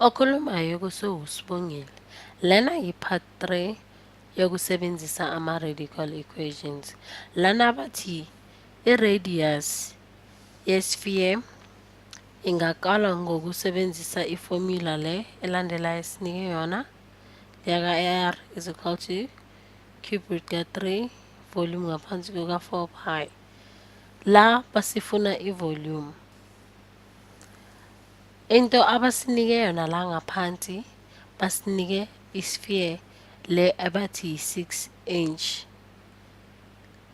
Okhulumayo kusuwuSibongile. Lena yi-part 3 yokusebenzisa ama-radical equations. Lana bathi i-radius ye-sphere ingakalwa ngokusebenzisa ifomula le elandelayo esinike yona yaka-r is equal to cube root ka-3 volume ngaphansi kuka-4 pi. La basifuna i-volume. Into abasinike yona la ngaphansi basinike i-sphere le abathi yi-6 inch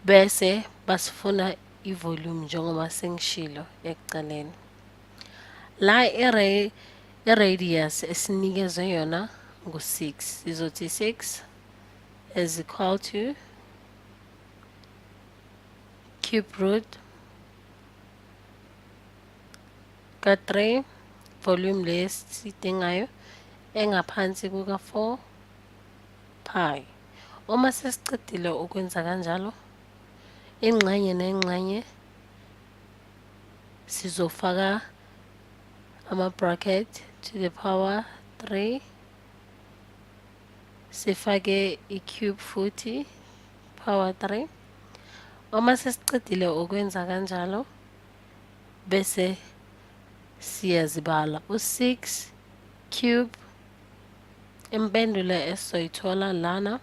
bese basifuna i-volume njengoba sengishilo ekuqaleni. La i-radius esinikezwe yona ngu-6, sizothi 6 is equal to cube root ka-3 volume le esiyidingayo engaphansi kuka-4 pi. Uma sesiqedile ukwenza kanjalo, ingxenye nengxenye sizofaka ama-bracket to the power 3, sifake i-cube futhi power 3. Uma sesiqedile ukwenza kanjalo, bese siyazibala u-6 cube, impendulo esizoyithola lana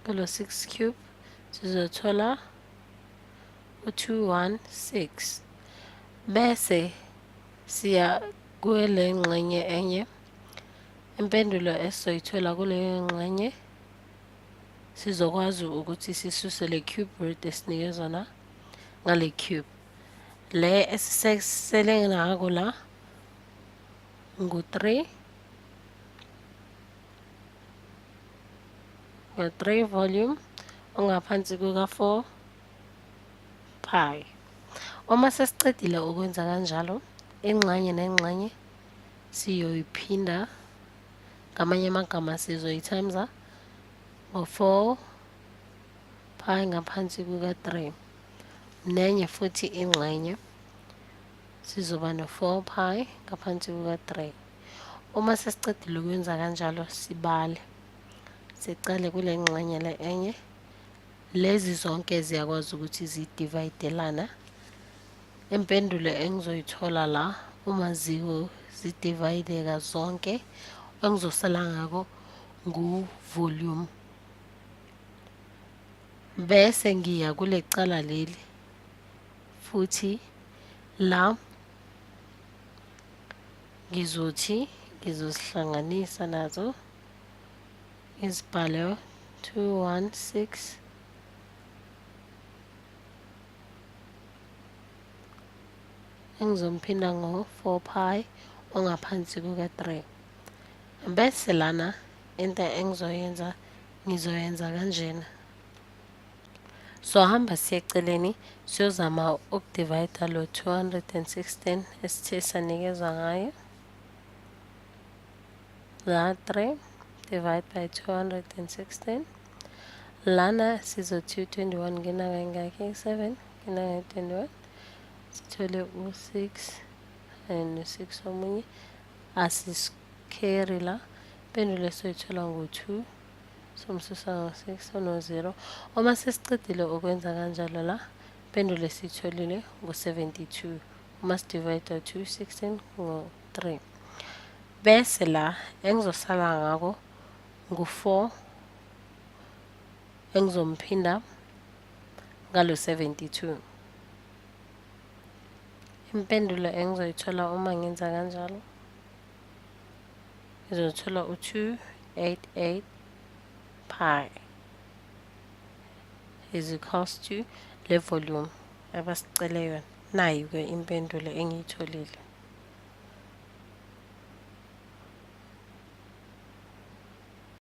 kulo 6 cube sizothola u-216, bese siya kule ngxenye enye, impendulo esizoyithola kuleyo ngxenye sizokwazi ukuthi sisuse le cube root esinikezwa na ngale cube le esisele ngako la ngu-3, ngu-3 volume ongaphansi kuka-4 pi. Uma sesiqedile ukwenza kanjalo, ingxenye nengxenye siyoyiphinda, ngamanye amagama sizoyi-times ngo-4 pi ngaphansi kuka-3, nenye futhi ingxenye sizoba no-4 pi ngaphansi kuka-3. Uma sesiqedile ukwenza kanjalo, sibale, sicale kule ngxenye le enye. Lezi zonke ziyakwazi ukuthi zidivayidelana. Impendulo engizoyithola la uma zidivayideka zonke, engizosala ngako ngu-volume, bese ngiya kule cala leli futhi la ngizothi ngizozihlanganisa nazo ngizibhale 216 engizomphinda ngo-4 pi ongaphansi kuka-3. Bese lana into engizoyenza, ngizoyenza kanjena. Sohamba siye eceleni siyozama ukudivayida lo 216 esithe sanikezwa ngayo la, 3 divide by 216. Lana sizothi u-21 ngena kangaki, 7 ngena 21, sithole u-6 and u-6 omunye asiscarry la. Impendulo esoyithola ngu-2, somsusa ngo-6 ono-0. Uma sesiqedile ukwenza kanjalo la, impendulo esiyitholile ngu-72 uma sidivide 2 16 ngo-3. Bese la engizosala ngako ngu-4 engizomphinda ngalo 72. Impendulo engizoyithola uma ngenza kanjalo, ngizothola u-288 pi is equals to le volume abasicele yona. Nayi-ke impendulo engiyitholile.